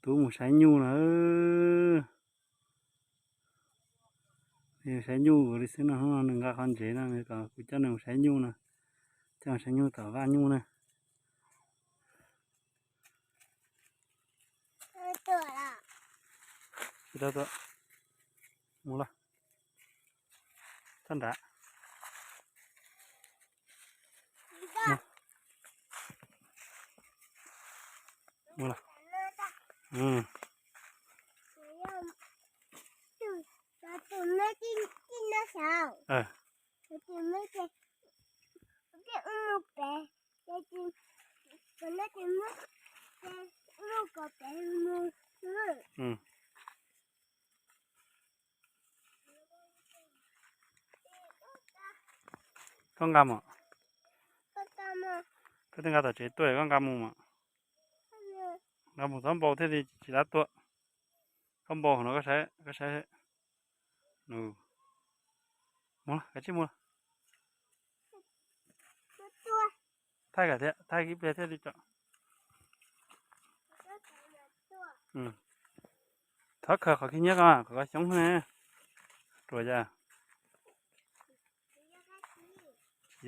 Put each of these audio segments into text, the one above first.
Kuv mus saib nyuj na. Saib nyuj ua li xwb no, hnub no nws nqa qhov ntsev no kom kuv coj nws mus saib nyuj no. Coj mus saib nyuj tom vaj nyuj na. Mus los, txhob nrad. Mus los. Koj nqa mus. Koj twb nqa tom tsev tuaj, koj nqa mus mas. Nqa mus txhob npau thiaj li tsis dab tuaj. Koj npau no koj saib, koj saib. Mus, kav tsij mus. Thaij kom thiab, thaij ib pliag thiaj li tso. Thov khaws qhov khib nyiab ko, qhov ko xyoob ne. Ruam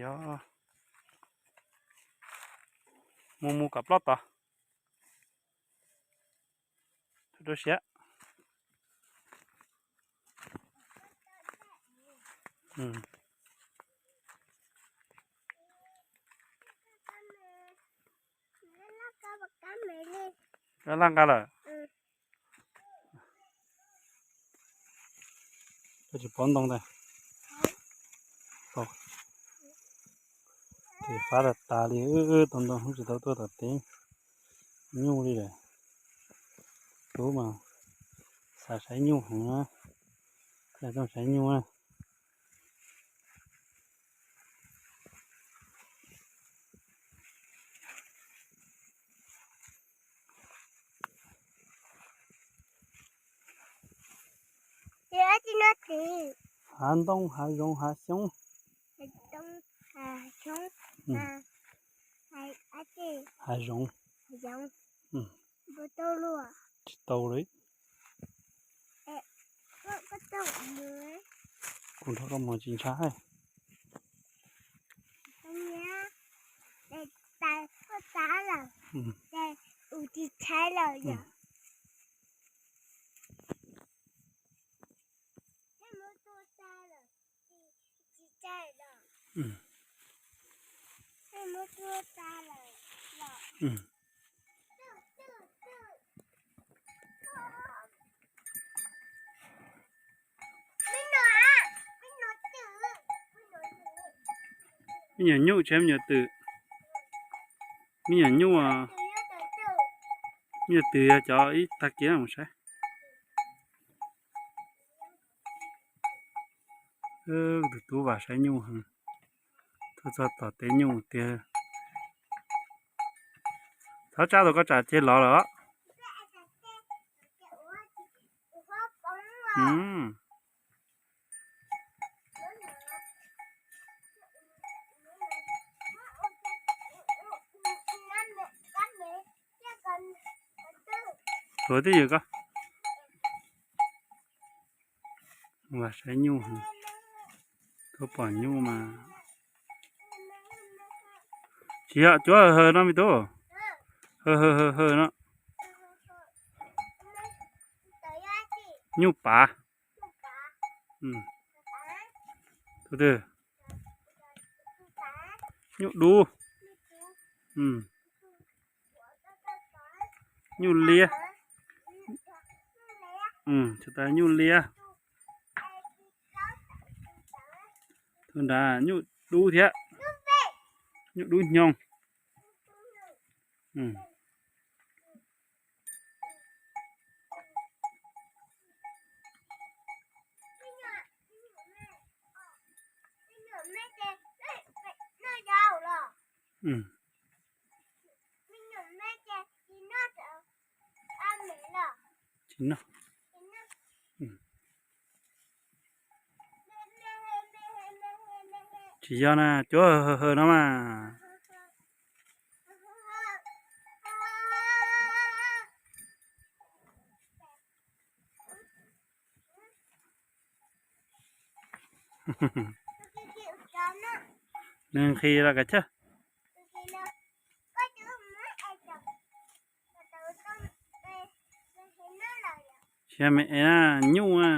yog. Mus mus kom ploj tod. Rau siab. Koj laj nqa lawm. Koj tsis pov ntoo ntag. Ces fab tas tas li, wb tau ntoo tsis tau tuaj tom teb nyuj li lawm. Tub mas xav saib nyuj heev na, xav saib nyuj na. Hav ntoo, hav zoov, hav xyoob. Hav zoov. Tsis tau li. Kuv nrog koj mus tsis ntshai. Me nyuam nyuj tsis me nyuam twm. Me nyuam nyuj, me nyuam twm yog cov ib tag kiv mus saib. Tus tub vam saib nyuj heev, tuaj txog tom teb nyuj tiag. Thov tsab tau koj tsam ceg lov lawm. Tuav twj ywm koj. Vam saib nyuj, tuaj pom nyuj mas. Tsis yog, cuab haw haw no me tub. Haw haw haw haw no. Nyuj pav. Tus twg? Nyuj dub. Nyuj liab. Nyuj liab. Tus nrad nyuj dub thiab. Nyuj dub nyoog. Tsis noj. Tsis yog na, cuab haw haw no mas. Nws nqhis los kav chawj. Siab me es na, nyuj a.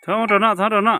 Txhob rau no, txhob rau no.